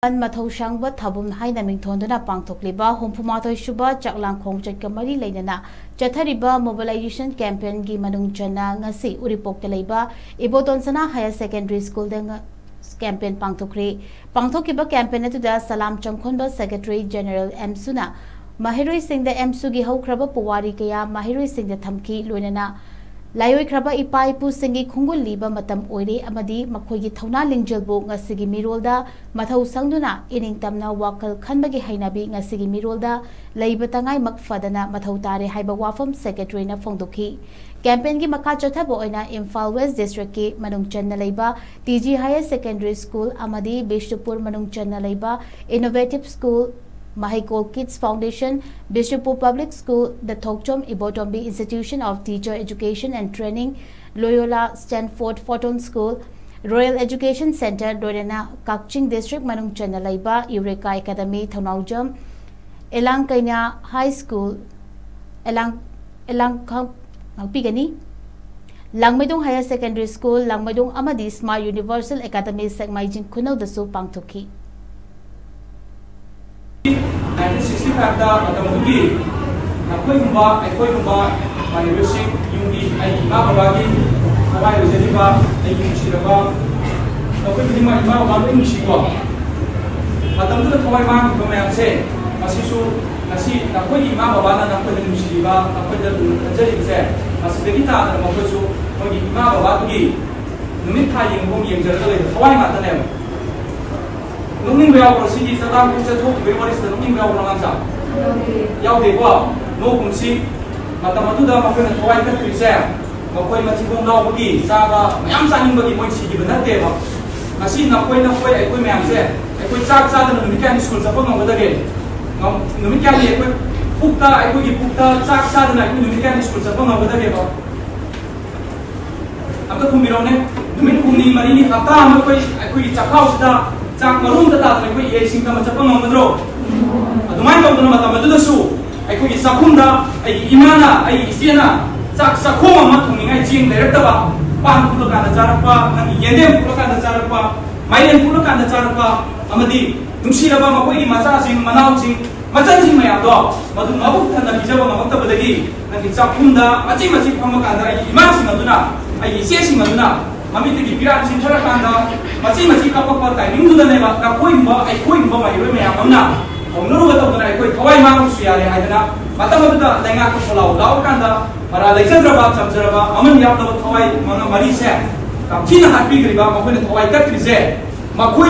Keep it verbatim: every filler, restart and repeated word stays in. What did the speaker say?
ꯃꯊꯧ ꯁꯥꯡꯕ ꯊꯥꯕꯨꯝ ꯍꯥꯏꯅ ꯃꯤꯡꯊꯣꯟꯗꯨꯅ ꯄꯥꯡꯊꯣꯛꯂꯤꯕ ꯍꯨꯝꯐꯨ ꯃꯥꯊꯣꯏ ꯁꯨꯕ ꯆꯥꯛꯂꯥꯡ ꯈꯣꯡꯆꯠꯀ ꯃꯔꯤ ꯂꯩꯅꯅ ꯆꯠꯊꯔꯤꯕ mobilization campaignꯒꯤ ꯃꯅꯨꯡ ꯆꯟꯅ ꯉꯁꯤ ꯎꯔꯤꯄꯣꯛꯇ ꯂꯩꯕ ꯏꯕꯣꯇꯣꯟ ꯁꯅꯥ Higher Secondary Schoolꯗ ꯉ-, campaign ꯄꯥꯡꯊꯣꯛꯈ꯭ꯔꯤ꯫ ꯄꯥꯡꯊꯣꯛꯈꯤꯕ campaign ꯑꯗꯨꯗ ꯁꯂꯥꯝ ꯆꯪꯈꯣꯟꯕ Secretary General ꯑꯦꯝꯁꯨꯅ ꯃꯍꯩꯔꯣꯏꯁꯤꯡꯗ ꯑꯦꯝꯁꯨꯒꯤ ꯍꯧꯈ꯭ꯔꯕ ꯄꯨꯋꯥꯔꯤ ꯀꯌꯥ ꯃꯍꯩꯔꯣꯏꯁꯤꯡꯗ ꯊꯝꯈꯤ, ꯂꯣꯏꯅꯅ ꯂꯥꯏꯑꯣꯏꯈ꯭ꯔꯕ ꯏꯄꯥ ꯏꯄꯨꯁꯤꯡꯒꯤ ꯈꯣꯡꯒꯨꯜ ꯂꯤꯕ ꯃꯇꯝ ꯑꯣꯏꯔꯦ ꯑꯃꯗꯤ ꯃꯈꯣꯏꯒꯤ ꯊꯧꯅꯥ ꯂꯤꯡꯖꯦꯜꯕꯨ ꯉꯁꯤꯒꯤ ꯃꯤꯔꯣꯜꯗ ꯃꯊꯧ ꯁꯪꯗꯨꯅ ꯏꯅꯤꯡꯇꯝꯅ ꯋꯥꯈꯜ ꯈꯟꯕꯒꯤ ꯍꯩꯅꯕꯤ ꯉꯁꯤꯒꯤ ꯃꯤꯔꯣꯜꯗ ꯂꯩꯕ ꯇꯉꯥꯏꯃꯛ ꯐꯗꯅ ꯃꯊꯧ ꯇꯥꯔꯦ ꯍꯥꯏꯕ ꯋꯥꯐꯝ Secretaryꯅ ꯐꯣꯡꯗꯣꯛꯈꯤ꯫ Campaignꯒꯤ ꯃꯈꯥ ꯆꯠꯊꯕ ꯑꯣꯏꯅ ꯏꯝꯐꯥꯜ West Districtꯀꯤ ꯃꯅꯨꯡ ꯆꯟꯅ ꯂꯩꯕ T G Higher Secondary School ꯑꯃꯗꯤ ꯕꯤꯁꯅꯨꯄꯨꯔ ꯃꯅꯨꯡ ꯆꯟꯅ ꯂꯩꯕ Innovative School, ꯃꯍꯩꯀꯣꯜ Kids Foundation, Bishnupur Public School, the Thokchom Ibotombi Institution of Teacher Education and Training, Loyola Stanford Photon School, Royal Education Centre, ꯂꯣꯏꯅꯅ ꯀꯛꯆꯤꯡ District ꯃꯅꯨꯡ ꯆꯟꯅ ꯂꯩꯕ Eureka Academy ꯊꯧꯅꯥꯎꯖꯝ, ꯏꯂꯥꯡ ꯀꯩꯅꯥ High School, ꯏꯂꯥꯡ, ꯏꯂꯥꯡ ꯈ-, ꯉꯥꯛꯄꯤꯒꯅꯤ꯫ ꯂꯥꯡꯃꯩꯗꯣꯡ Higher Secondary School, ꯂꯥꯡꯃꯩꯗꯣꯡ ꯑꯃꯗꯤ Smart Universal Academy ꯁꯦꯛꯃꯥꯏꯖꯤꯡ ꯈꯨꯅꯧꯗꯁꯨ ꯄꯥꯡꯊꯣꯛꯈꯤ꯫ Nineteen sixty fiveꯇ ꯃꯇꯝꯗꯨꯒꯤ ꯅꯈꯣꯏꯒꯨꯝꯕ, ꯑꯩꯈꯣꯏꯒꯨꯝꯕ ꯃꯍꯩꯔꯣꯏꯁꯤꯡ, ꯌꯨꯝꯒꯤ ꯑꯩꯒꯤ ꯏꯃꯥ ꯕꯕꯥꯒꯤ ꯊꯋꯥꯏ ꯑꯣꯏꯖꯔꯤꯕ, ꯑꯩꯒꯤ ꯅꯨꯡꯁꯤꯔꯕ, ꯅꯈꯣꯏ ꯈꯨꯗꯤꯡꯃꯛ ꯏꯃꯥ ꯕꯕꯥ ꯂꯣꯏ ꯅꯨꯡꯁꯤꯀꯣ꯫ ꯃꯇꯝꯗꯨꯗ ꯊꯋꯥꯏ ꯃꯥꯡꯈꯤꯕ ꯃꯌꯥꯝꯁꯦ, ꯃꯁꯤꯁꯨ ꯉꯁꯤ ꯅꯈꯣꯏꯒꯤ ꯏꯃꯥ ꯕꯕꯥꯅ ꯅꯈꯣꯏꯗ ꯅꯨꯡꯁꯤꯔꯤꯕ, ꯅꯈꯣꯏꯗ ꯂꯨꯅ ꯈꯟꯖꯔꯤꯕꯁꯦ, ꯃꯁꯤꯗꯒꯤ ꯇꯥꯗꯅ ꯃꯈꯣꯏꯁꯨ ꯃꯣꯏꯒꯤ ꯏꯃꯥ ꯕꯕꯥꯗꯨꯒꯤ ꯅꯨꯃꯤꯠ ꯊꯥ ꯌꯦꯡꯕꯒꯨꯝ ꯌꯦꯡꯖꯔꯒ ꯂꯩꯕ ꯊꯋꯥꯏ ꯉꯥꯛꯇꯅꯦꯕ꯫ ꯅꯣꯛꯅꯤꯡꯕ ꯌꯥꯎꯕ꯭ꯔꯣ? ꯁꯤꯒꯤ ꯆꯥꯛꯂꯥꯡ ꯆꯠꯊꯣꯛꯈꯤꯕꯒꯤ ꯋꯥꯔꯤꯁꯤꯗ ꯅꯣꯛꯅꯤꯡꯕ ꯌꯥꯎꯕ꯭ꯔꯣ, ꯑꯉꯥꯡꯁꯥ? ꯌꯥꯎꯗꯦꯀꯣ? ꯅꯣꯛꯀꯨꯝꯁꯤ꯫ ꯃꯇꯝ ꯑꯗꯨꯗ ꯃꯈꯣꯏꯅ ꯊꯋꯥꯏ ꯀꯠꯈ꯭ꯔꯤꯁꯦ, ꯃꯈꯣꯏ ꯃꯊꯤꯕꯣꯡ ꯂꯥꯎꯕꯒꯤ, ꯆꯥꯕ ꯃꯌꯥꯝ ꯆꯥꯅꯤꯡꯕꯒꯤ ꯃꯣꯏ ꯁꯤꯈꯤꯕ ꯅꯠꯇꯦꯕ꯫ ꯉꯁꯤ ꯅꯈꯣꯏ, ꯅꯈꯣꯏ, ꯑꯩꯈꯣꯏ ꯃꯌꯥꯝꯁꯦ, ꯑꯩꯈꯣꯏ ꯆꯥꯛ ꯆꯥꯗꯅ ꯅꯨꯃꯤꯠ ꯀꯌꯥꯅꯤ ꯁ꯭ꯀꯨꯜ ꯆꯠꯄ ꯉꯝꯒꯗꯒꯦ? ꯉꯝ-, ꯅꯨꯃꯤꯠ ꯀꯌꯥꯅꯤ ꯑꯩꯈꯣꯏ ꯄꯨꯛꯇ, ꯑꯩꯈꯣꯏꯒꯤ ꯄꯨꯛꯇ ꯆꯥꯛ ꯆꯥꯗꯅ ꯑꯩꯈꯣꯏ ꯅꯨꯃꯤꯠ ꯀꯌꯥꯅꯤ ꯁ꯭ꯀꯨꯜ ꯆꯠꯄ ꯉꯝꯒꯗꯒꯦꯕ? ꯑꯝꯇ ꯈꯨꯝꯕꯤꯔꯛꯎꯅꯦ꯫ ꯅꯨꯃꯤꯠ ꯍꯨꯝꯅꯤ ꯃꯔꯤꯅꯤ, ꯍꯞꯇꯥ ꯑꯃ ꯑꯩꯈꯣꯏ, ꯑꯩꯈꯣꯏꯒꯤ ꯆꯥꯛꯈꯥꯎꯁꯤꯗ ꯆꯥꯛ ꯃꯔꯨꯝꯗ ꯇꯥꯗꯅ ꯑꯩꯈꯣꯏ ꯏꯍꯩꯁꯤꯡ ꯇꯝꯕ ꯆꯠꯄ ꯉꯝꯒꯗ꯭ꯔꯣ? ꯑꯗꯨꯃꯥꯏꯅ ꯇꯧꯗꯅ ꯃꯇꯝ ꯑꯗꯨꯗꯁꯨ ꯑꯩꯈꯣꯏꯒꯤ ꯆꯥꯛꯈꯨꯝꯗ ꯑꯩꯒꯤ ꯏꯃꯥꯅ, ꯑꯩꯒꯤ ꯏꯆꯦꯅ ꯆꯥꯛ ꯆꯥꯛꯈꯣꯝ ꯑꯃ ꯊꯣꯡꯅꯤꯡꯉꯥꯏ ꯆꯦꯡ ꯂꯩꯔꯛꯇꯕ, ꯄꯥꯟ ꯐꯨꯠꯂꯀꯥꯟꯗ ꯆꯥꯔꯛꯄ, ꯅꯪꯒꯤ ꯌꯦꯟꯗꯦꯝ ꯐꯨꯠꯂꯀꯥꯟꯗ ꯆꯥꯔꯛꯄ, ꯃꯥꯏꯔꯦꯟ ꯐꯨꯠꯂꯀꯥꯟꯗ ꯆꯥꯔꯛꯄ, ꯑꯃꯗꯤ ꯅꯨꯡꯁꯤꯔꯕ ꯃꯈꯣꯏꯒꯤ ꯃꯆꯥꯁꯤꯡ, ꯃꯅꯥꯎꯁꯤꯡ, ꯃꯆꯟꯁꯤꯡ ꯃꯌꯥꯝꯗꯣ ꯃꯗꯨ ꯃꯕꯨꯛ ꯊꯟꯅ ꯄꯤꯖꯕ ꯉꯝꯃꯛꯇꯕꯗꯒꯤ ꯅꯪꯒꯤ ꯆꯥꯛꯈꯨꯝꯗ ꯃꯆꯤ ꯃꯆꯤ ꯐꯝꯕ ꯀꯥꯟꯗ ꯑꯩꯒꯤ ꯏꯃꯥꯁꯤꯡ ꯑꯗꯨꯅ, ꯑꯩꯒꯤ ꯏꯆꯦꯁꯤꯡ ꯑꯗꯨꯅ ꯃꯃꯤꯠꯇꯒꯤ ꯄꯤꯔꯥꯡ ꯆꯤꯟꯊꯔꯀꯥꯟꯗ ꯃꯆꯤ ꯃꯆꯤ ꯀꯞꯄꯛꯄ timing ꯗꯨꯗꯅꯦꯕ ꯅꯈꯣꯏꯒꯨꯝꯕ ꯑꯩꯈꯣꯏꯒꯨꯝꯕ ꯃꯍꯩꯔꯣꯏ ꯃꯌꯥꯝ ꯑꯃꯅ ꯍꯧꯅꯔꯨꯕ ꯇꯧꯗꯅ ꯑꯩꯈꯣꯏ ꯊꯋꯥꯏ ꯃꯥꯡꯕꯁꯨ ꯌꯥꯔꯦ ꯍꯥꯏꯗꯅ ꯃꯇꯝ ꯑꯗꯨꯗ ꯂꯩꯉꯥꯛꯇ ꯈꯣꯜꯂꯥꯎ ꯂꯥꯎꯔꯀꯥꯟꯗ ꯃꯔꯥ ꯂꯩꯖꯗ꯭ꯔꯕ ꯆꯝꯖꯔꯕ ꯃꯃꯜ ꯌꯥꯝꯂꯕ ꯊꯋꯥꯏ ꯃꯉꯥ ꯃꯔꯤꯁꯦ ꯌꯥꯝ ꯊꯤꯅ ꯍꯥꯠꯄꯤꯈ꯭ꯔꯤꯕ ꯃꯈꯣꯏꯅ ꯊꯋꯥꯏ ꯀꯠꯈ꯭ꯔꯤꯁꯦ ꯃꯈꯣꯏ